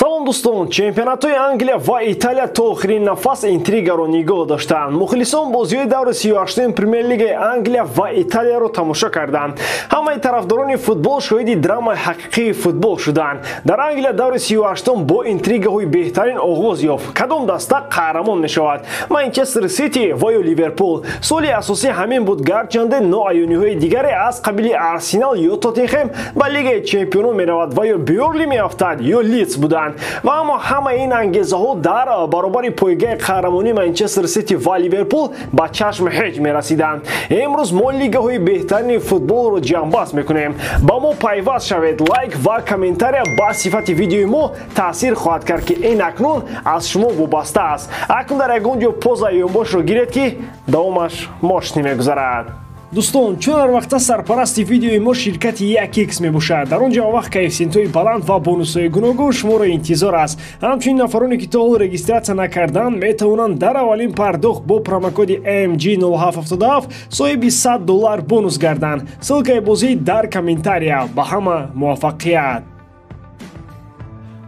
Салом дӯстон, чемпионатҳои Англия ва Италия то охирин нафас интригаро нигоҳ доштанд. Мухлисон бозиҳои даври 38-уми Премер-лигаи Англия ва Италияро тамошо карданд. Ҳамаи тарафдорони футбол шоҳиди драмаи ҳақиқии футбол шуданд. Дар Англия даври 38-ум бо интригаҳои беҳтарин оғоз ёфт. Кадом даста қаҳрамон мешавад? Манчестер Сити ва ё Ливерпул? Суоли асосӣ ҳамин буд, гарчанде ноаёниҳои дигаре аз қабили Арсенал ё Тоттенхем ба Лигаи чемпионон меравад ва ё Бёрли меафтад ё Лидс буданд. Ва аммо ҳамаи ин ангезаҳо дар баробари пойгаи қаҳрамонии Манчестер Сити ва Ливерпул ба чашм ҳеҷ мерасиданд. Имрӯз мо лигаҳои беҳтарини футболро ҷамъбаст мекунем. Ба мо пайваст шавед, лайк ва комментария ба сифати видеои мо таъсир хоҳад кард, ки ин акнун аз шумо вобаста аст. Акнун дар ягон ҷо поза ёнбошро гиред, ки давомаш мошинӣ мегузарад. Дӯстон, чун ҳар вақта сарпарасти видеои мо ширкати 1x мебошад, дар он ҷо вақт коэффисиентҳои баланд ва бонусҳои гуногун шуморо интизор аст. Ҳамчунин нафароне, ки то ҳол регистратсия накарданд, метавонанд дар аввалин пардохт бо промокоди MG0777 соҳиби $100 бонус гарданд. Ссылкаи бозӣ дар комментария. Ба ҳама муваффақият!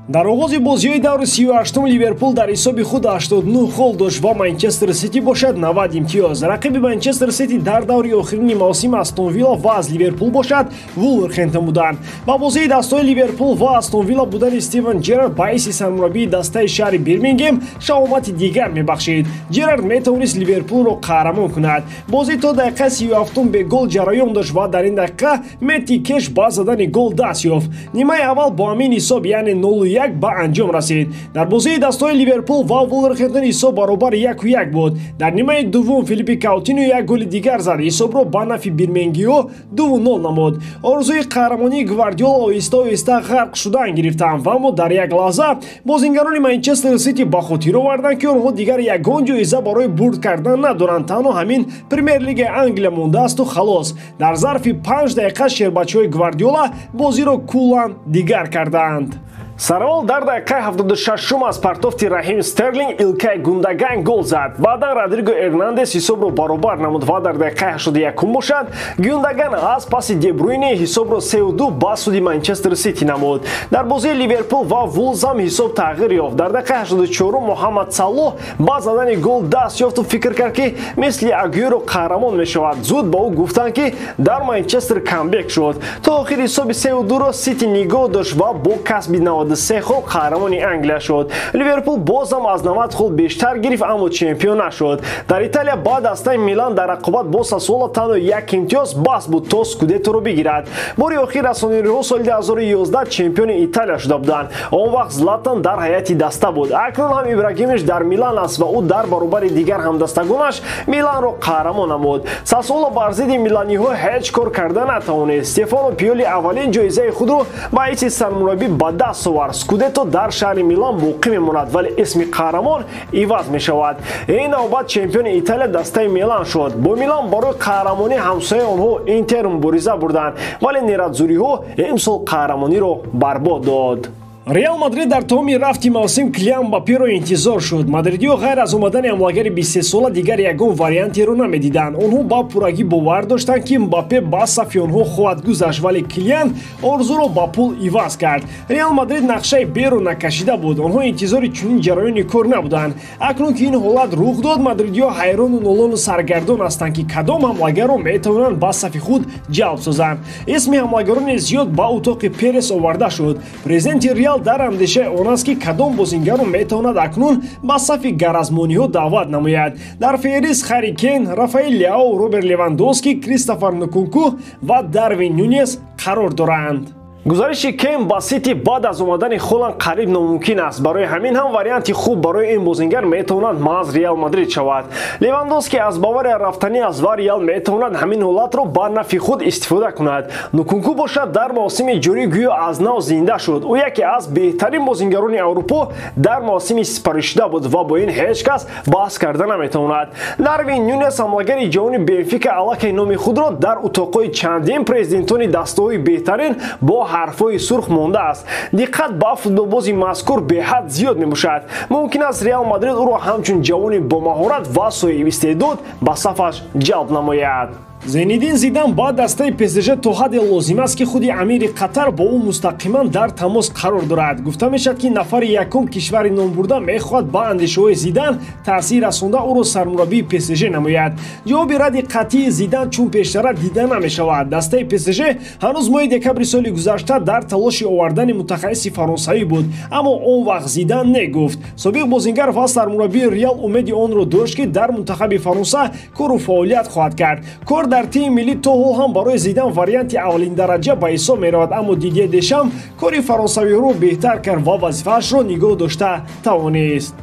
Дар оғози бозиҳои даври 38-ум Ливерпул дар ҳисоби худ 89 хол дошт ва Манчестер Сити бошад 90 имтиёз. Рақиби Манчестер Сити дар даври охирини мавсим Астон Вилла ва аз Ливерпул бошад Вулверхэмптон буданд. Ба бозии дастаҳои Ливерпул ва Астон Вилла будани Стивен Джерард баъиси сармураббии дастаи шаҳри Бирмингем шаҳомати дигар мебахшид. Джерард метавонист Ливерпулро қаҳрамон кунад. Бозӣ то дақиқаи 37-ум бегол ҷараён дошт ва дар ин дақиқа Метти Кеш ба задани гол даст ёфт. Нимаи аввал бо ҳамин ҳисоб, яъне 0-1 ба анҷом расид. Дар бозии дастаҳои Ливерпул ва Вулверхэмптон ҳисоб баробар 1-1 буд. Дар нимаи дуввум Филиппи Каутино як голи дигар зад, ҳисобро ба нафи бирмингиҳо 2-0 намуд. Орзуи қаҳрамонии Гвардиола оҳиста-оҳиста ғарқ шудан гирифтанд, ва аммо дар як лаҳза бозингарони Манчестер Сити ба хотир оварданд, ки онҳо дигар ягон ҷоиза барои бурд кардан надоранд, танҳо ҳамин Премер-лигаи Англия мондаасту халос. Дар зарфи 5 дақиқа шербачаҳои Гвардиола бозиро куллан дигар карданд. Сараввал дар дақиқаи 76-ум аз партофти Раҳим Стерлинг Илкай Гундаган гол зад. Баъдан Родриго Эрнандес ҳисобро баробар намуд ва дар дақиқаи 81-ум бошад Гюндаган аз паси Дебруйне ҳисобро 3-2 ба суди Манчестер Сити намуд. Дар бозии Ливерпул ва Вулз ҳам ҳисоб тағйир ёфт. Дар дақиқаи 84-ум Муҳаммад Салоҳ ба задани гол даст ёфту фикр кард, ки мисли Агюэро қаҳрамон мешавад. Зуд ба ӯ гуфтанд, ки дар Манчестер камбек шуд. То охир ҳисоби 3-2-ро Сити нигоҳ дошт ва бо касби 93 хол қаҳрамони Англия шуд. Ливерпул боз ҳам аз 90 хол бештар гирифт, аммо чемпион нашуд. Дар Италия ба дастаи Милан дар рақобат бо Сассуоло танҳо як имтиёз бас буд, то скудетторо бигирад. Бори охир россонериҳо соли 2011 чемпиони Италия шуда буданд. Он вақт Златан дар ҳайати даста буд. Акнун ҳам Ибрагимович дар Милан аст ва ӯ дар баробари дигар ҳамдастагонаш Миланро қаҳрамон намуд. Сассуоло бар зидди миланиҳо ҳеҷ кор карда натавонист. Стефано Пиоли аввалин ҷоизаи худро ба ҳайси сармураббӣ ба даст овард. Скудетто дар шаҳри Милан боқӣ мемонад, вале исми қаҳрамон иваз мешавад. Ин навбат чемпиони Италия дастаи Милан шуд. Бо Милан барои қаҳрамонӣ ҳамсояи онҳо Интер мубориза бурданд, вале нерадзуриҳо имсол қаҳрамониро барбод дод. Реал Мадрид дар тамоми рафти мавсим Килиан Мбапперо интизор шуд. Мадридиҳо ғайр аз омадани ҳамлагари 23-сола дигар ягон вариантеро намедиданд. Онҳо ба пуррагӣ бовар доштанд, ки Мбаппе ба сафи онҳо хоҳад гузашт, вале Килиан орзуро ба пул иваз кард. Реал Мадрид нақшаи беро накашида буд. Онҳо интизори чунин ҷараёни кор набуданд. Акнун ки ин ҳолат рух дод, мадридиҳо ҳайрону нолону саргардон ҳастанд, ки кадом ҳамлагарро метавонанд ба сафи худ ҷалб созанд. Исми ҳамлагарони зиёд ба утоқи Перес оварда шуд. Президенти Реал дар андешаи он аст, ки кадом бозингарро метавонад акнун ба сафи гаразмониҳо даъват намояд. Дар феҳрист Харри Кен, Рафаэл Ляо, Роберт Левандовски, Кристофер Нкунку ва Дарвин Нюнес қарор доранд. Гузариши Кен ба Сити баъд аз омадани Холанд қариб номумкин аст. Барои ҳамин ҳам варианти хуб барои ин бозингар метавонад маҳз Реал Мадрид шавад. Левандовски аз Бавария рафтанӣ аст ва Реал метавонад ҳамин ҳолатро ба нафи худ истифода кунад. Нукунку бошад дар мавсими ҷорӣ гӯё аз нав зинда шуд. Ӯ яке аз беҳтарин бозингарони Аврупо дар мавсими сипаришуда буд ва бо ин ҳеҷ кас баҳс карда наметавонад. Дарвин Нюнес, ҳамлагари ҷавони Бенфика, аллакай номи худро дар утоқҳои чандин президентони дастаҳои беҳтарин бо ҳарфҳои сурх мондааст. Диққат ба футболбози мазкур беҳад зиёд мебошад. Мумкин аст, Реал Мадрид ӯро ҳамчун ҷавони бомаҳорат ва соҳибистеъдод ба сафаш ҷалб намояд. Зинедин Зидан ба дастаи ПСЖ то ҳадде лозим аст, ки худи амири Қатар бо ӯ мустақиман дар тамос қарор дорад. Гуфта мешавад, ки нафари якум кишвари номбурда мехоҳад ба андешаҳои Зидан таъсир расонда ӯро сармураббии ПСЖ намояд. Ҷавоби радди қатъии Зидан чун пештара дида намешавад. Дастаи ПСЖ ҳанӯз моҳи декабри соли гузашта дар талоши овардани мутахассиси фаронсавӣ буд, аммо он вақт Зидан не гуфт. Собиқ бозингар ва сармураббии Реал умеди онро дошт, ки дар мунтахаби Фаронса кору фаъолият хоҳад кард. Кор дар тими миллӣ то ҳол ҳам барои Зидан варианти аввалиндараҷа ба ҳисоб меравад, аммо Дидье Дешам кори фаронсавиҳоро беҳтар кард ва вазифаашро нигоҳ дошта тавонист.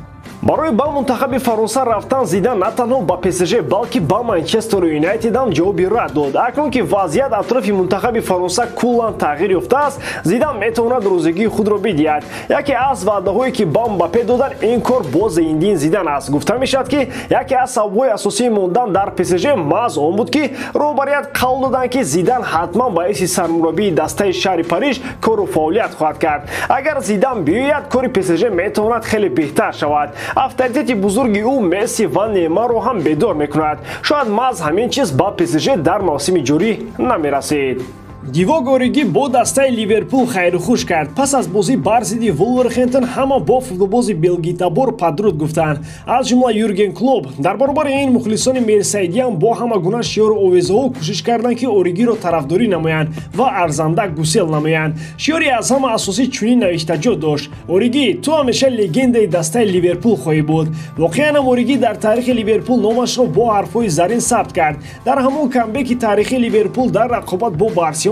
Барои ба мунтахаби Фаронса рафтан Зидан на танҳо ба ПСЖ, балки ба Манчестер Юнайтед ҳам ҷавоби рад дод. Акнун ки вазъият атрофи мунтахаби Фаронса куллан тағйир ёфтааст, Зидан метавонад розигии худро бидиҳад. Яке аз ваъдаҳое, ки ба Мбаппе доданд, ин кор бо Зинедин Зидан аст. Гуфта мешавад, ки яке аз сабабҳои асосии мондан дар ПСЖ маҳз он буд, ки роҳбарият қавл доданд, ки Зидан ҳатман ба ҳайси сармураббии дастаи шаҳри Париж кору фаъолият хоҳад кард. Агар Зидан биёяд, кори ПСЖ метавонад хеле беҳтар шавад. Авторитети бузурги ӯ Месси ва Неймарро ҳам бедор мекунад. Шояд маҳз ҳамин чиз ба ПСЖ дар мавсими ҷорӣ намерасид. Дивок Ориги бо дастаи Ливерпул хайрухуш кард. Пас аз бозӣ бар зидди Вулверхэмптон ҳама бо футболбози белгитабор падруд гуфтанд, аз ҷумла Юрген Клоп. Дар баробари ин мухлисони мерсайдиам бо ҳама гуна шиёру овезаҳо кӯшиш карданд, ки Оригиро тарафдорӣ намоянд ва арзанда гусел намоянд. Шиёри аз ҳама асосӣ чунин навиштаҷот дошт: Ориги, ту ҳамеша легендаи дастаи Ливерпул хоҳӣ буд. Воқеан ҳам Ориги дар таърихи Ливерпул номашро бо ҳарфҳои зарин сабт кард. Дар ҳамон камбеки таърихии Ливерпул дар рақобат бо Барселона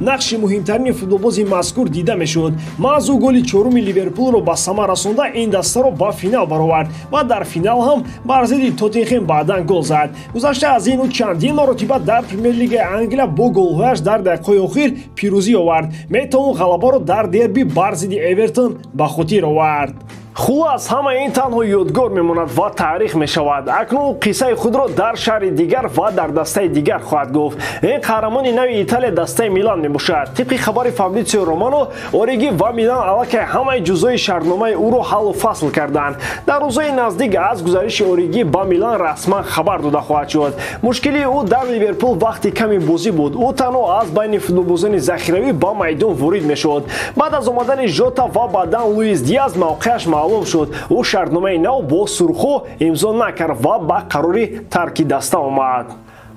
нақши муҳимтарини футболбози мазкур дида мешуд. Маҳз ӯ голи чоруми Ливерпулро ба самар расонда ин дастаро ба финал баровард ва дар финал ҳам бар зидди Тоттенхем баъдан гол зад. Гузашта аз ин ӯ чандин маротиба дар Премер-лигаи Англия бо голҳояш дар дақиқаҳои охир пирӯзӣ овард. Метавон ғалабаро дар дерби бар зидди Эвертон ба хотир овард. Хулас, ҳама ин танҳо ёдгор мемонад ва таърих мешавад. Акнун ӯ қиссаи худро дар шаҳри дигар ва дар дастаи дигар хоҳад гуфт. Ин қаҳрамони нави Италия дастаи Милан мебошад. Тибқи хабари Фабритсио Романо, Ориги ва Милан аллакай ҳамаи ҷузъҳои шартномаи ӯро ҳаллу фасл карданд. Дар рӯзҳои наздик аз гузариши Ориги ба Милан расман хабар дода хоҳад шуд. Мушкилии ӯ дар Ливерпул вақти ками бозӣ буд. Ӯ танҳо аз байни футболбозони захиравӣ ба майдон ворид мешуд. Баъд аз омадани Жота ва баъдан Луис Диаз мавқеаш маълум шуд. Ӯ шартномаи нав бо сурхо имзо накард ва ба қарори тарки даста омад.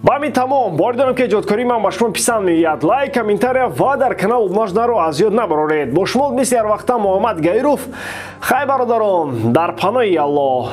Ба ҳамин тамом. Боварӣ дорам, ки эҷодкории ман ба шумо писанд меояд. Лайк, комментария ва дар канал обуна шуданро аз ёд набароред. Бо шумо мисли ҳар вақта Муҳаммад Гаиров. Хай, бародарон, дар паноҳи Аллоҳ.